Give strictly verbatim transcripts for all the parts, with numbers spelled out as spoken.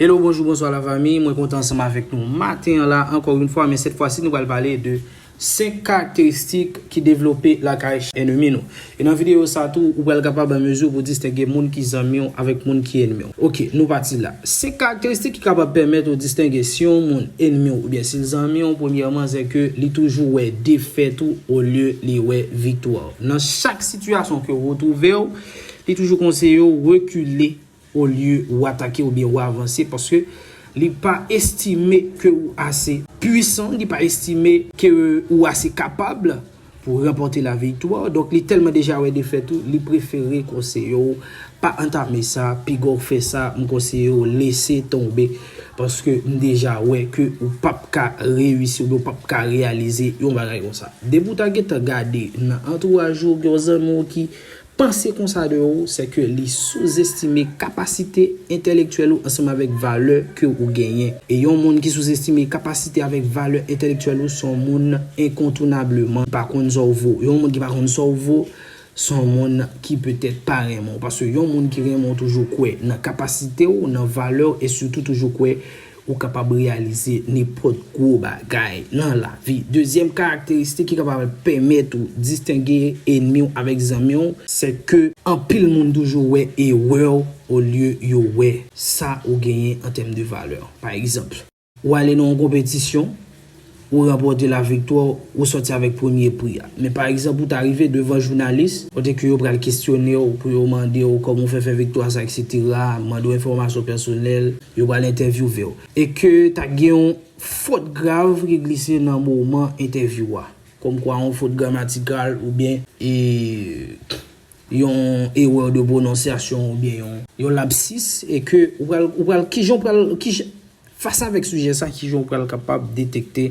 Hello, bonjou, bonswa la fami. Mwen kontan ansanm avèk nou maten an la, ankò yon fwa, men sèt fwa si nou pral pale de senk karakteristik ki devlope lakay ènmi nou. E nan videyo sa tou, ou pral kapab an mezi pou distenge moun ki zanmi w avèk moun ki ènmi w. Ok, nou pati la. Senk karakteristik ki kapab pèmèt ou distenge si yon moun ènmi w oubyen si l zanmi w, premyèman, se ke li toujou wè defèt ou olye li wè viktwa w. Nan chak sitiyasyon ke w retwouve w, li toujou konseye w rekile olye ou atake oubyen ou avanse, paske li pa estime ke ou ase pwisan, li pa estime ke ou ase kapab pou ranpòte laviktwa. Donk, li tèlman deja wè defèt ou, li prefere konseye w pa antame sa, piga w fè sa, m konseye w lese tonbe, paske m deja wè ke ou p ap ka reyisi oubyen ou p ap ka reyalize yon bagay konsa. Depi w ta gentan gade nan antouraj ou, gen yon zanmi w ki panse konsa de ou, se ke li souzestime kapasite entèlektyèl ou ansanm avèk valè ke ou genyen. E yon moun ki souzestime kapasite avèk valè entèlektyèl ou, se yon moun enkontounableman pa konn sa w vo. Yon moun ki pa konn sa w vo, se yon moun ki petèt pa renmen w. Paske yon moun ki renmen w toujou kwè nan kapasite w, nan valè w, e sitou toujou kwè ou kapab reyalize nenpòt gwo bagay nan lavi. Dezyèm karakteristik ki kapab pèmèt ou distenge ènmi w avèk zanmi w, se ke anpil moun toujou wè erè w olye yo wè sa ou genyen an tèm de valè. Pa egzanp, ou ale nan yon konpetisyon, ou ranpòte laviktwa, ou sòti avèk premye pri a. Men pa egzanp, ou ta rive devan jounalis, kote ke yo pral kesyone w, pou yo mande w kòman w fè fè viktwa sa, etsetera, mande w enfòmasyon pèsonèl, yo pral entèvyouve w. E ke ta gen yon fot grav ki glise nan moman entèvyou a. Kòmkwa yon fot gramatikal oubyen e yon erè de pwononsyasyon oubyen yon, yon lapsis, e ke ou pral, ou pral, kijan ou pral, kijan, fas avèk sijè sa, kijan ou pral kapab detekte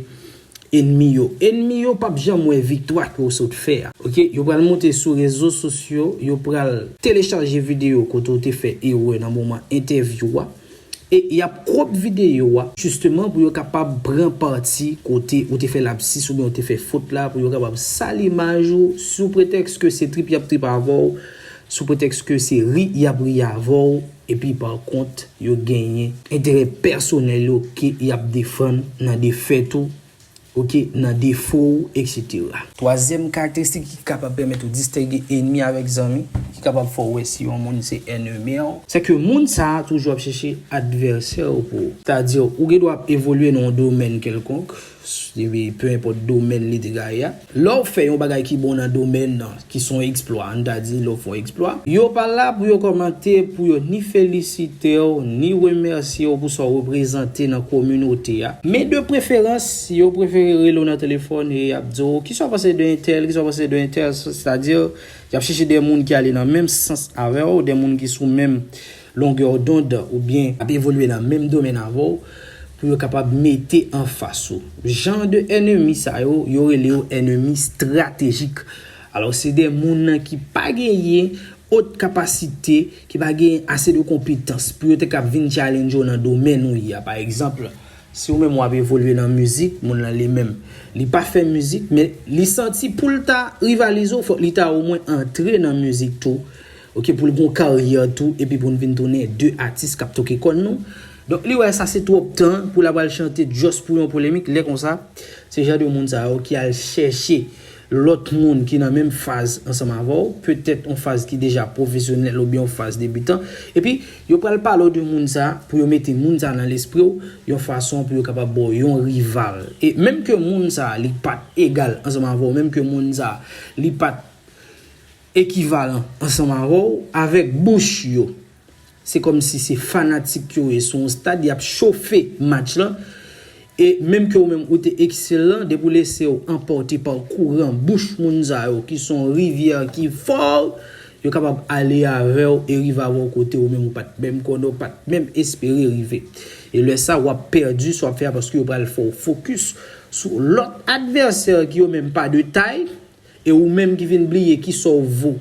ènmi yo. Ènmi yo p ap janm wè viktwa ke w sot fè a. Ok, yo pral monte sou rezo sosyo, yo pral telechaje videyo kote w te fè erè nan moman entèvyou a. E y ap crop videyo a, jisteman, pou yo kapab pran pati kote ou te fè lapsis oubyen ou te fè fot la, pou yo kapab sal imaj ou, sou pretèks ke se trip y ap trip avè w, sou pretèks ke se ri y ap ri avè w, epi pa kont, yo genyen enterè pèsonèl yo ke y ap defann nan defèt ou, ok, nan defo w, etsetera. Twazyèm karakteristik ki kapab pèmèt ou distenge ènmi avèk zanmi, ki kapab fè w wè si yon moun se ènmi w, se ke moun sa a toujou ap chèche advèsè pou ou. Sètadi, ou gen dwa ap evolye nan yon domèn kèlkonk, s-, epi pe enpòt domèn li te ka ye a. Lè w fè yon bagay ki bon nan domèn nan, ki se yon eksplwa, ann ta di, lè w fè yon eksplwa, yo pa la pou yo kòmante, pou yo ni felisite w, ni remèsye w pou sa w reprezante nan kominote a. Men de preferans, yo prefere rele w nan telefòn e y ap di w, "Kisa w panse de entèl? Kisa w panse de entèl?" Sètadi, y ap chèche de moun ki ale nan menm sans avè w, de moun ki sou menm longè dond oubyen ap evolye nan menm domèn avè w, pou yo kapab mete anfas ou. Jan de ènmi sa yo, yo rele yo ènmi estratejik. Alò, se de moun nan ki pa genyen ot kapasite, ki pa genyen ase de konpetans pou yo te kab vin challenge w nan domèn ou ye a. Pa egzanp, si ou menm w ap evolye nan mizik, moun nan li menm, li pa fè mizik, men li santi pou l ta rivalize w, fòk li ta omwen antre nan mizik tou. Ok, pou l gen yon karyè tou, epi pou n vin tounen de atis k ap toke kòn nou. Donk, li wè sa se twòp tan pou l ap al chante just pou yon polemik. Lè konsa, se jan de moun sa yo ki al chèche lòt moun ki nan menm faz ansanm avè w, petèt yon faz ki deja pwofesyonèl oubyen yon faz debitan. Epi, yo pral pale w de moun sa pou yo mete moun sa nan lespri w, yon fason pou yo kapab ba w yon rival. E menm ke moun sa li pa t egal ansanm avè w, menm ke moun sa li pa t ekivalan ansanm avè w, avèk bouch yo, se kòmsi se fanatik yo ye. Sou yon stad, y ap chofe match lan. E menm ke ou menm ou te ekselan, depi w lese w anpòte pa kouran bouch moun sa yo, ki se yon rivyè ki fò, yo kapab ale avè w e rive avè w kote ou menm ou pa t menm konnen, ou pa t menm espere rive. E lè sa, w ap pèdi sa w ap fè a, paske yo pral fè w fokis sou lòt advèsè ki yo menm pa de tay, e ou menm ki vin bliye kisa w vo,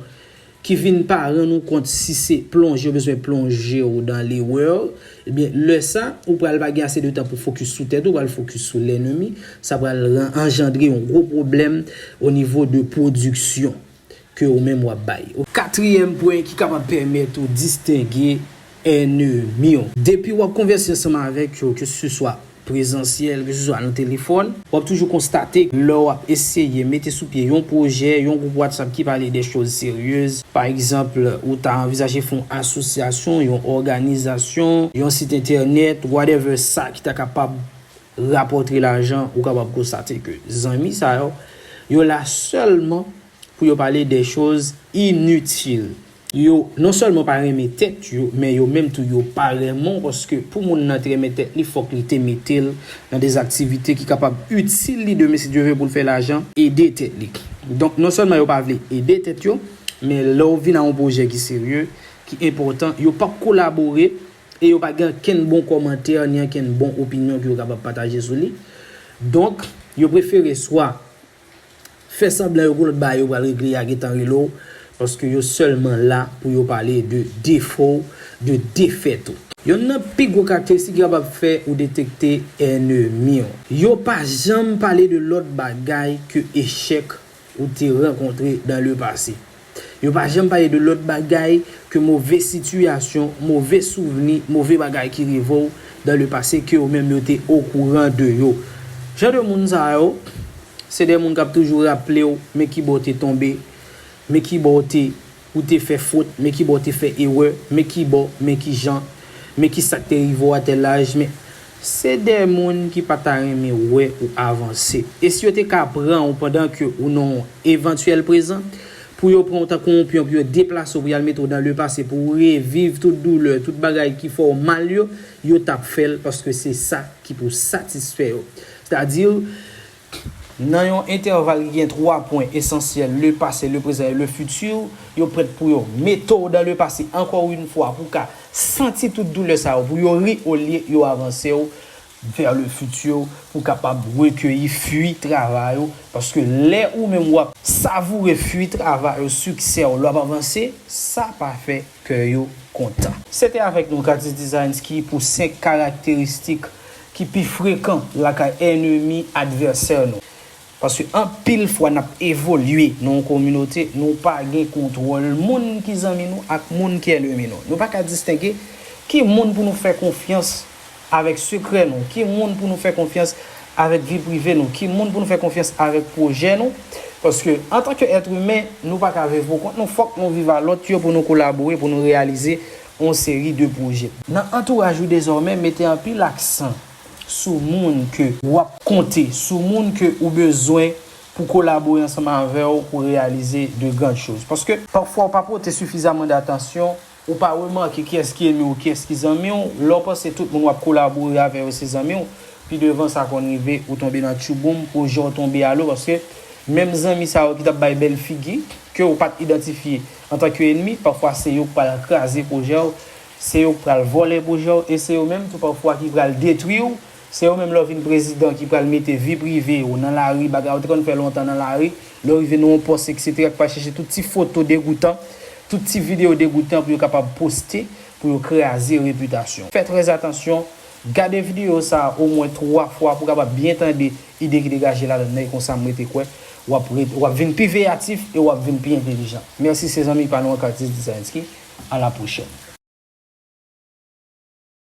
ki vin pa rann ou kont si se plonje ou bezwen plonje w dan lerè, ebyen, lè sa, ou pral pa gen ase de tan pou fokis sou tèt ou, ou pral fokis sou lènmi, sa pral ran-, anjandre yon gwo pwoblèm o nivo de pwodiksyon ke ou menm w ap bay. Katriyèm pwen ki kapab pèmèt ou distenge ènmi w. Depi w ap konvèse ansanm avèk yo, keseswa prezansyèl, keseswa nan telefòn, w ap toujou konstate lè w ap eseye mete sou pye yon pwojè, yon gwoup WhatsApp ki pale de choz seryez, pa egzanp, ou ta anvizaje fè yon asosyasyon, yon òganizasyon, yon sit entènèt, whatever sa ki ta kapab rapòte lajan, ou kapab konstate ke zanmi sa yo, yo la sèlman pou yo pale de choz initil. Yo non sèlman pa renmen tèt yo, men yo menm tou yo pa renmen w, paske pou moun nan te renmen tèt li, fòk li te mete l nan de aktivite ki kapab itil li demen, si Dye vle, pou l fè lajan, ede tèt li. Donk, non sèlman yo pa vle ede tèt yo, men lè w vin a yon pwojè ki serye, ki enpòtan, yo p ap kolabore e yo pa gen ankenn bon kòmantè ni ankenn bon opinyon ke yo kapab pataje sou li. Donk, yo prefere swa fè sanblan yo gon lòt bagay yo pral regle a gentan rele w, paske yo sèlman la pou yo pale de defo w, de defèt ou. Yonn nan pi gwo karakteristik ki kapab fè ou detekte ènmi w. Yo pa janm pale de lòt bagay ke echèk ou te rankontre dans le passé. Yo pa janm pale de lòt bagay ke move sitiyasyon, move souvni, move bagay ki rive w dans le passé ke yo menm yo te okouran de yo. Jan de moun sa yo, se de moun k ap toujou raple w men kibò w te tonbe, men kibò w te, ou te fè fot, men kibò w te fè erè, men kibò, men kijan, men kisa k te rive w a tèl laj, men se de moun ki pa ta renmen wè ou avanse. E si yo te ka pran w pandan ke ou nan yon evantyèl prezan, pou yo pran w tankou yon pyon, pou yo deplase w, pou y al mete w dans le passé, pou w reviv tout doulè, tout bagay ki fè w mal yo, yo t ap fè l paske se sa ki pou satisfè yo. Sètadi, nan yon entèval ki gen twa pwen esansyèl, le passé, le présent et le futur, yo prèt pou yo mete w dans le passé ankò yon fwa pou w ka santi tout doulè sa yo, pou yo ri olye yo avanse w vers le futur, pou w kapab rekeyi fwi travay ou. Paske lè ou menm w ap savoure fwi travay ou, siksè w, lè w ap avanse, sa pa fè kè yo kontan. Se te avèk nou, Curtis Designski, pou senk karakteristik ki pi frekan lakay ènmi, advèsè nou. Paske anpil fwa n ap evolye nan yon kominote, nou pa gen kontwòl moun ki zanmi nou ak moun ki ènmi nou. Nou pa ka distenge ki moun pou nou fè konfyans avèk sekrè nou, ki moun pou nou fè konfyans avèk vi prive nou, ki moun pou nou fè konfyans avèk pwojè nou. Paske, antanke èt imen, nou pa ka viv pou kont nou, fòk nou viv a lòt yo pou nou kolabore, pou nou reyalize yon seri de pwojè. Nan antouraj ou dezòmè, mete anpil aksan sou moun ke w ap konte, sou moun ke ou bezwen pou kolabore ansanm avè w pou reyalize de grandes choses. Paske, pafwa, ou pa pote sifizaman datansyon, ou pa remake kiyès ki ènmi w, kiyès ki zanmi w. Lè w panse tout moun w ap kolabore avè yo se zanmi w, pi devan sa konn rive, ou tonbe nan tchouboum, pwojè w tonbe alo, paske menm zanmi sa yo ki t ap bay bèl figi, ke w pa t idantifye antanke ènmi, pafwa se yo k pral kraze pwojè w, se yo k pral vòlè pwojè w, e se yo menm tou pafwa ki pral detwi w, se yo menm lè w vin prezidan ki pral mete vi prive w nan lari, bagay ou te konn fè lontan nan lari, lè w rive nan yon pòs, etsetera, ki pral chèche tout ti foto degoutan, tout ti videyo degoutan pou yo kapab poste, pou yo kraze repitasyon w. Fè trè atansyon, gade videyo sa a omwen twa fwa pou w kapab byen tande ide ki degaje ladan l nan, e konsa m rete kwè w ap ret-, w ap vin pi veyatif e w ap vin pi entelijan. Mèsi, se zanmi pa nou an, Curtis Designski. A la pwochèn.